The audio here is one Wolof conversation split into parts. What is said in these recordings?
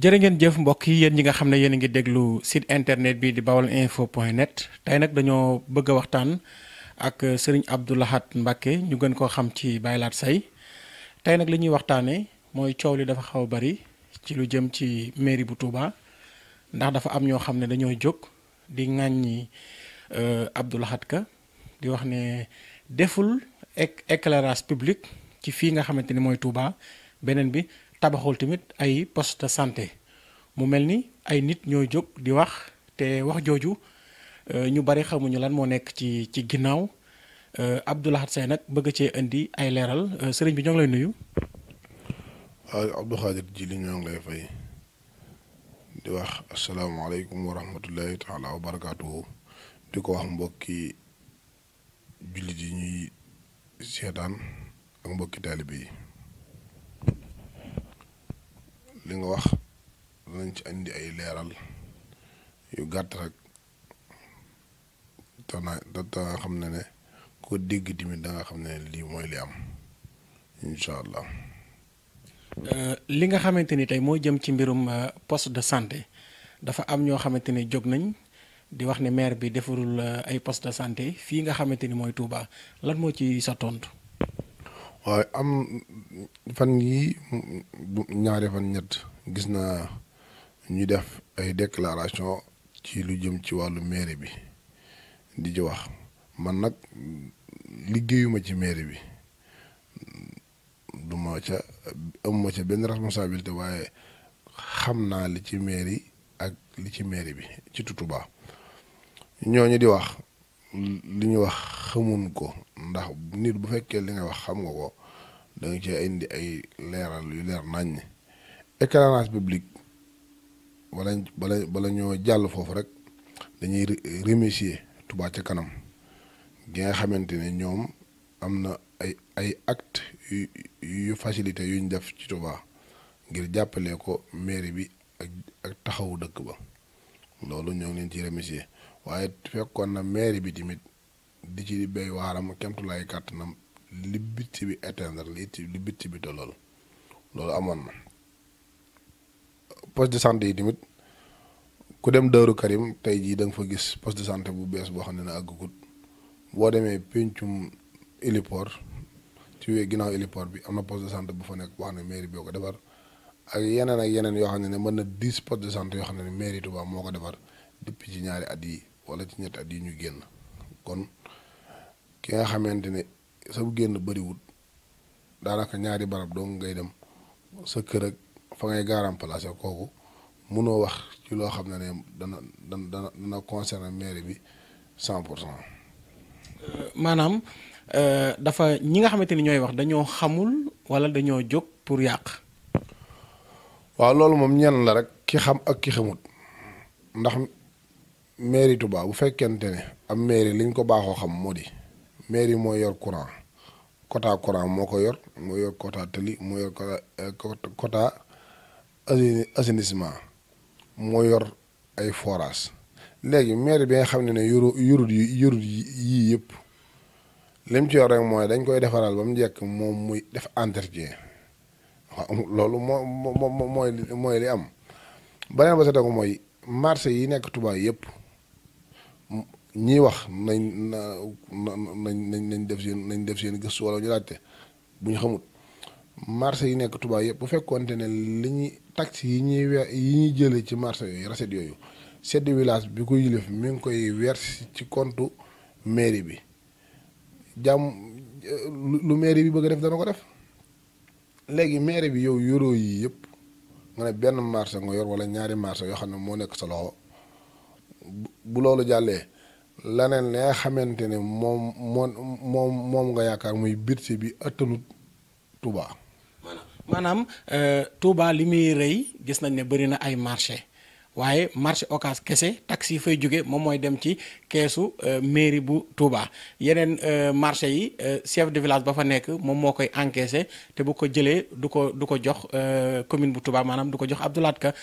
jërë ngeen jëf mbokk yi yéen ñi nga xam ne yéen a ngi déglu site internet bi di baolinfo.net tey nag dañoo bëgg a waxtaan ak sëriñ Abdou Lahad Mbacké ñu gën koo xam ci Baye Lahad Say tey nag li ñuy waxtaanee mooy coow li dafa xaw a bari ci lu jëm ci mairie bu Touba ndax dafa am ñoo xam ne dañoo jóg di ŋàññi Abdou Lahad Ka di wax ne deful éclairage public ci fii nga xamante ni mooy Touba beneen bi. tabaxul tamit ay poste de santé mu mel ni ay nit ñoo jóg di wax te wax jooju ñu bari xamuñu lan moo nekk ci ginnaaw Abdou Lahad Say nag bëgg cee indi ay leeral sëriñ bi ñoo ngi lay nuyu. waaw Abdou Khadir ji li ñoo ngi lay fay di wax asalaamaaleykum wa rahmatullahi taala wa barakaatuhu di ko wax mbokki jullit yi ñuy seetaan ak mbokki taalibe yi. li nga wax danañ ci indi ay leeral yu gàtt rek te nga xam ne ko dégg tamit da nga xam ne lii mooy li am incha allah. li nga xamante ni tey moo jëm ci mbirum poste de santé dafa am ñoo xamante ni jóg nañ di wax ne maire bi defarul ay poste de santé fii nga xamante ni mooy Touba lan moo ci sa tontu. waaye am fan yi ñaari fan ñett gis naa ñu def ay déclaration ci lu jëm ci wàllu mairie bi di ci wax man nag liggéeyuma ci mairie bi duma ca amuma ca benn responsabilité waaye xam naa li ci mairie ak li ci mairie bi ci Touba ñooñu di wax li ñu wax xamun ko ndax nit bu fekkee li nga wax xam nga ko da nga cee indi ay leeral yu leer naññ éclairage public bala ñoo jàll foofu rek dañuy remercier Touba ca kanam gi nga xamante ne ñoom am na ay acte yu facilité yuñ def ci Touba ngir jàppale ko mairie bi ak taxawu dëkk ba loolu ñoo ngi leen ci remercier waaye fekkoon na mairie bi tamit di ci béy waaram kemtulaay kàttanam li bitti bi éteindre li bitti bi te loolu amoon na poste de santé yi tamit ku dem Daaru Karim tey jii da nga fa gis poste de santé bu bees boo xam ne àggagut boo demee pencum héliport ci ginnaaw héliport bi am na poste de santé bu fa nekk boo xam ne mairie bi ko defar ak yeneen yoo xam ne mën na 10 poste de santé yoo xam ne mairie Touba moo ko defar depuis ci ñaari at yi wala ci ñetti at yi ñu génn kon ki nga xamante ne sa bu génn bëriwul daanaka ñaari barab dong ngay dem sa kër ak fa ngay gaaraam placé kooku mënoo wax ci loo xam ne dana concerner mairie bi 100%. maanaam dafa ñi nga xamante ni ñooy wax dañoo xamul wala dañoo jóg pour yàq. waaw loolu moom ñenn la rek ki xam ak ki xamut ndax mairie Touba bu fekkente ne am mairie liñ ko baaxoo xam moo di mairie moo yor courant courant moo ko yor moo yor quota tali moo yor quota assainissement moo yor ay forage léegi mairie bi nga xam ne yorut yii yëpp lim ci yor rek mooy dañ koy defaral ba mu njëkk moom muy def entretien waaw loolu mooy li am beneen ba sa tegu mooy marché yi nekk Touba yëpp ñii wax nañ def seen gëstu wala ñu laajte bu ñu xamut marché yi nekk Touba yëpp bu fekkoonte ne li ñuy taxe yi ñuy jëlee ci marché yooyu recette yooyu chef de village bi ko yilif mi ngi koy verser ci compte mairie bi lu mairie bi bëgg a def dana ko def léegi mairie bi yow yoroo yi yëpp nga ne benn marché nga yor wala ñaari marché yoo xam ne moo nekk sa loxo bu loolu jàllee laneen li nga xamante ne moom nga yaakaar muy budget bi ëttanut Touba. maanaam Touba li muy rëy gis nañ ne bëri na ay marché waaye marché Ocass kese taxi yi fay jóge moom mooy dem ci keesu mairie bu Touba yeneen marché yi chef de village ba fa nekk moom moo koy encaissé te bu ko jëlee du ko jox commune bu Touba maanaam du ko jox Abdou Lahad Ka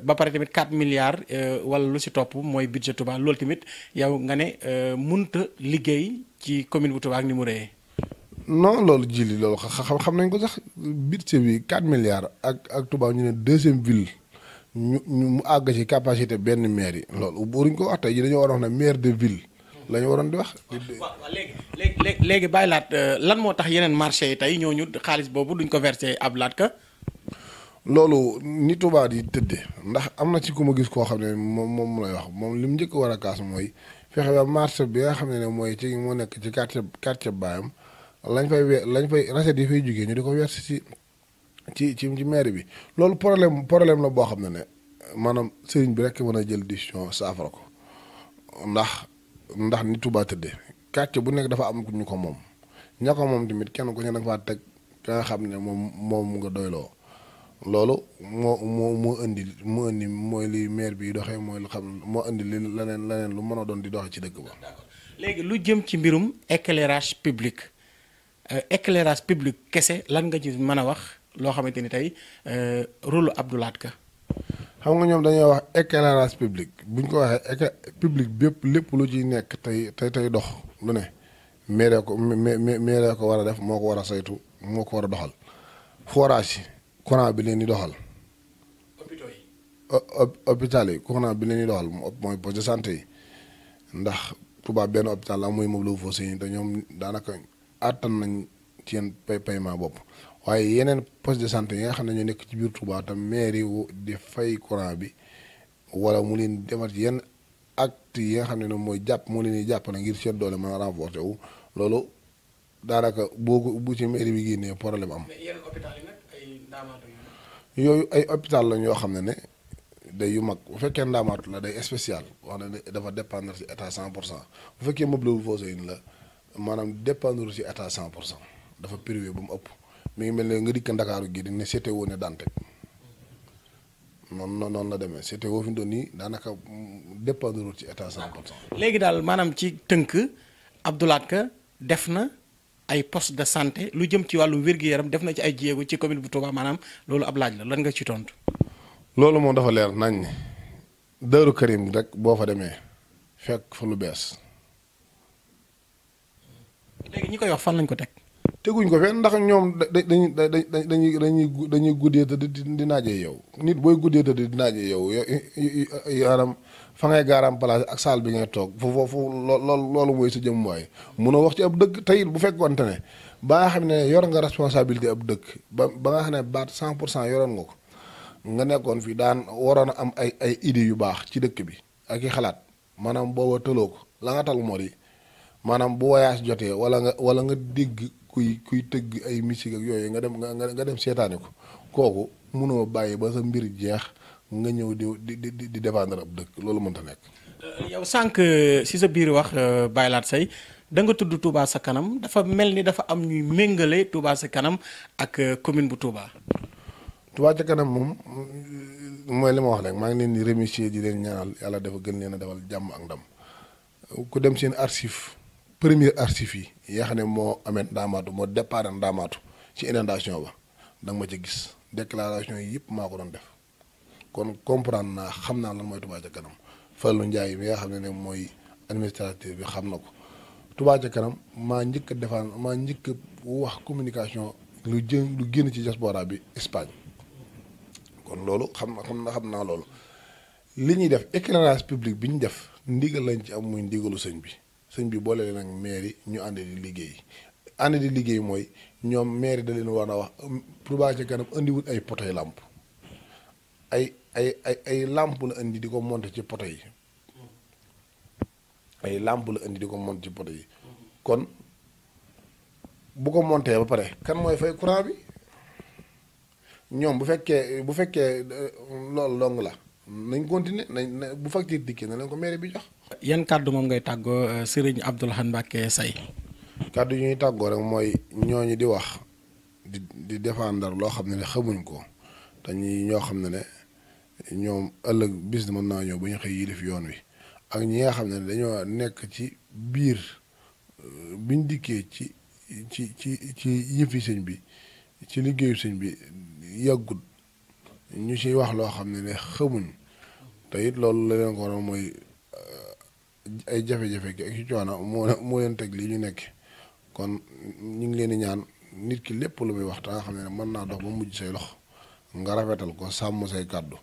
ba pare tamit 4 milliards wala lu si topp mooy budget Touba loolu tamit yow nga ne munta liggéey ci commune bu Touba ak ni mu rëyee. non loolu loolu xam nañ ko sax budget bi 4 milliards ak Touba ñu ne deuxième ville ñu mu àgg ci capacité benn maire yi loolu buruñ ko wax tey ji dañoo war a wax ne maire de ville la ñu waroon di wax. waaw léegi bàyyi laat lan moo tax yeneen marché yi tey ñooñu xaalis boobu duñ ko versé ab laat ka. loolu ni Touba di tëddee ndax am na ci ku ma gis koo xam ne moom lay wax moom li mu njëkk war a kaas mooy fexe ba marché bi nga xam ne mooy ci moo nekk ci quartier baayam lañ fay recette yi fay jugee ñu di ko verser ci mairie bi loolu problème la boo xam ne maanaam sëriñ bi rek mën a jël décision saafara ko ndax ni Touba tëddee quartier bu nekk dafa am ñu ko moom ña ko moom tamit kenn ku ne da nga faa teg ka nga xam ne moom nga doyloo loolu moo indi mooy li maire bi doxee mooy lu xam moo indi li leneen lu mën a doon di doxee ci dëkk ba. léegi lu jëm ci mbirum éclairage public kese lan nga ci mën a wax loo xamante ni tey rôle Abdou Lahad Ka. xam nga ñoom dañuy wax éclairage public bu ñu ko waxee public bépp lépp lu ciy nekk tey dox lu ne maire ko war a def moo ko war a saytu moo ko war a doxal forage yi courant bi leen di doxal. hôpital yi courant bi leen di doxal mooy poste de santé yi ndax Touba benn hôpital la mooy moom la foo te ñoom daanaka àttan nañ ci yenn paiement bopp waaye yeneen poste de santé yi nga xam ne ñoo nekk ci biir Touba tam maire yi di fay courant bi wala mu leen defar ci yenn acte yi nga xam ne mooy moo leen di jàppale ngir seen doole mën a renforcer wu loolu daanaka bu ci maire bi génnee problème am. yeneen hôpital yi nag ay ndaamaatu yooyu ay hôpital lañ yoo xam ne day yu mag bu fekkee ndaamaatu la day spécial wax na ne dafa dépendre ci état 100% bu fekkee meuble faussé la maanaam dépendre ci état 100% dafa privé ba mu ëpp mi ngi mel ne nga dikk Ndakaaru gi di ne CTO ne Dantec noonu la demee CTO fi mu doon nii daanaka dépendre ci état 100%. léegi daal maanaam ci tënk Abdou Lahad Ka def na ay poste de santé lu jëm ci wàllu wér-gu-yaram def na ci ay jéego ci commune bu Touba maanaam loolu ab laaj la lan nga ci tontu. loolu moom dafa leer nañ ne Daaru Karim rek boo fa demee fekk fa lu bees. léegi ñi koy wax fan lañ ko teg. teguñ ko fenn ndax ñoom dañuy guddee te di naajee yow nit booy guddee te di naajee yow yaram fa ngay gaaraam place ak saal bi ngay toog foofu loolu mooy sa jëm waay munoo wax ci ab dëkk tey bu fekkoonte ne ba nga xam ne yor nga responsabilité ab dëkk ba nga xam ne baat 100% yoroon nga ko nga nekkoon fii daan waroon a am ay idées yu baax ci dëkk bi ak i xalaat maanaam booba tëloo ko la nga tal moo di maanaam bu voyage jotee wala nga dégg kuy tëgg ay musique ak yooyu nga dem seetaane ko kooku munoo bàyyi ba sa mbir jeex nga ñëw di défendre ab dëkk loolu mënta nekk. yow sànq si sa biir wax Baye Lahad Seye da nga tudd Touba sa kanam dafa mel ni dafa am ñuy méngale Touba sa kanam ak commune bu Touba. Touba ca kanam moom mooy li ma wax rek maa ngi leen di remercier di leen ñaanal yàlla dafa gën leen a defal jàmm ak ndam ku dem seen archive premier archive yi nga xam ne moo amee ndaamaatu moo départ ndaamaatu ci inondation ba da nga ma ca gis déclaration yi yëpp maa ko doon def kon comprendre naa xam naa lan mooy Touba ca kanam Fallou Ndiaye mi nga xam ne mooy administrateur bi xam na ko Touba ca kanam maa njëkk a defaan maa njëkk a wax communication lu génn ci diaspora bi Espagne kon loolu xam naa loolu li ñuy def éclairage public bi ñu def ndigal lañ ci am muy ndigalu sëñ bi boole leen ak maire yi ñu ànd di liggéey mooy ñoom maire da leen war a wax Touba ca kanam indiwul ay poto yi làmp ay làmp la indi di ko monter ci poto yi ay làmp la indi di ko monter ci poto yi kon bu ko monter ba pare kan mooy fay courant bi ñoom bu fekkee loolu long la nañ continuer nañ bu facture dikkee na leen ko maire bi jox. yan kàddu moom ngay tàggoo Serigne Abdou Lahad Mbacké Seye. kàddu yi ñuy tàggoo rek mooy ñooñu di wax di défendre loo xam ne xamuñ ko te ñoo xam ne ñoom ëllëg bis mën naa ñëw ba ñu xëy yilif yoon wi ak ñi nga xam ne dañoo nekk ci biir biñ dikkee ci yëfi sëñ bi ci liggéeyu sëñ bi yàggut ñu ciy wax loo xam ne xamuñ te it loolu la leen ko waral mooy ay jafe-jafe ak ci coono moo leen teg lii ñu nekk kon ñu ngi leen di ñaan nit ki lépp lu muy wax te nga xam ne mën naa dox ba mujj say loxo nga rafetal ko sàmm say kàddu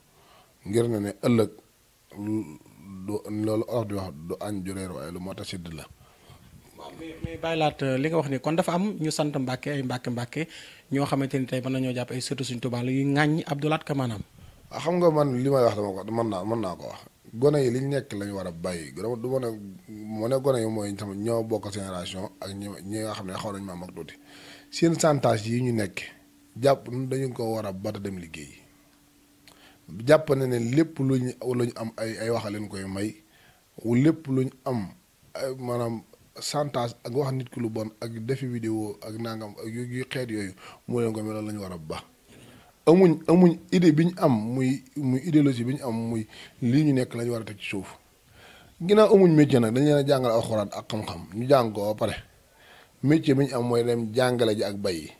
ngir ne ëllëg du loolu olof di wax du añ ju reer waaye lu moo tax sidd la. waaw mais Baye Lahat li nga wax ni kon dafa am ñu sant Mbacké ay Mbacké ñoo xamante ni tey mën nañoo jàpp ay sëtu Sëriñ Tuubaa yu ŋàññi Abdou Lahad Ka maanaam. xam nga man li may wax dama ko mën naa ko wax gone yi liñ nekk lañu war a bàyyi du ma ne gone yi mooy tamit ñoo bokk génération ak ñi nga xam ne xaw nañ ma mag tuuti seen chantage yi ñu nekk jàpp dañu ko war a bata dem liggéey jàpp na ne lépp luñ am ay waxa leen koy may lépp luñ am maanaam chantage ak wax nit ki lu bon ak defi vidéo ak nangam ak yu xeet yooyu moo leen ko mel loolu la ñu war a ba amuñ idée bi ñu am muy idéologie bi ñu am muy lii ñu nekk la ñu war a teg ci suuf ginnaaw amuñ métier nag dañ leen a jàngal alxuraan ak xam-xam ñu jàng ko ba pare métier bi ñu am mooy dem jàngale ji ak bayyi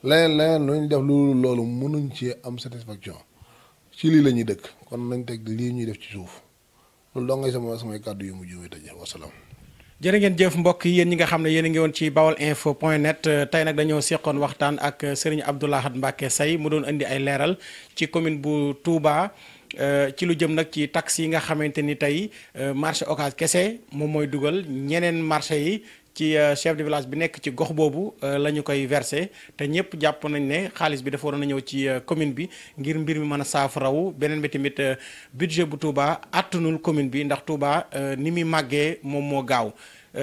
leneen lu ñu def loolu mënuñ ci am satisfaction ci lii la ñuy dëkk kon nañ teg lii ñuy def ci suuf loolu doo ngay samay kàddu yu mujj yu tëjee wasalaam. jërë ngeen jëf mbokk yi yéen ñi nga xam ne yéen a ngi woon ci baolinfo.net tey nag dañoo seqoon waxtaan ak Serigne Abdou Lahad Mbacké Say mu doon indi ay leeral ci commune bu Touba ci lu jëm nag ci taxes yi nga xamante ni tey marché Ocass kese moom mooy dugal ñeneen marché yi ci chef de village bi nekk ci gox boobu la ñu koy versé te ñëpp jàpp nañ ne xaalis bi dafa waroon a ñëw ci commune bi ngir mbir mi mën a saafarawu beneen bi tamit budget bu Touba attanul commune bi ndax Touba ni muy màggee moom moo gaaw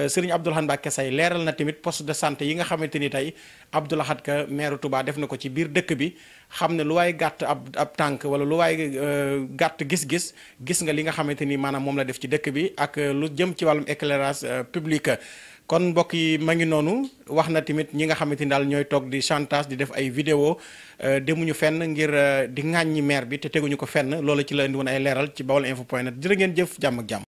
Serigne Abdou Lahad Mbacké Say leeral na tamit poste de santé yi nga xamante ni tey Abdou Lahad Ka maire Touba def na ko ci biir dëkk bi xam ne lu waay gàtt ab tànk wala lu waay gàtt gis-gis gis nga li nga xamante ni maanaam moom la def ci dëkk bi ak lu jëm ci wàllum éclairage public. kon mbokk yi ma ngi noonu wax na tamit ñi nga xamante ni daal ñooy toog di chantage di def ay vidéo demuñu fenn ngir di ŋàññi maire bi te teguñu ko fenn loolu ci la indi woon ay leeral ci baolinfo.net jërë ngeen jëf jàmm ak jàmm.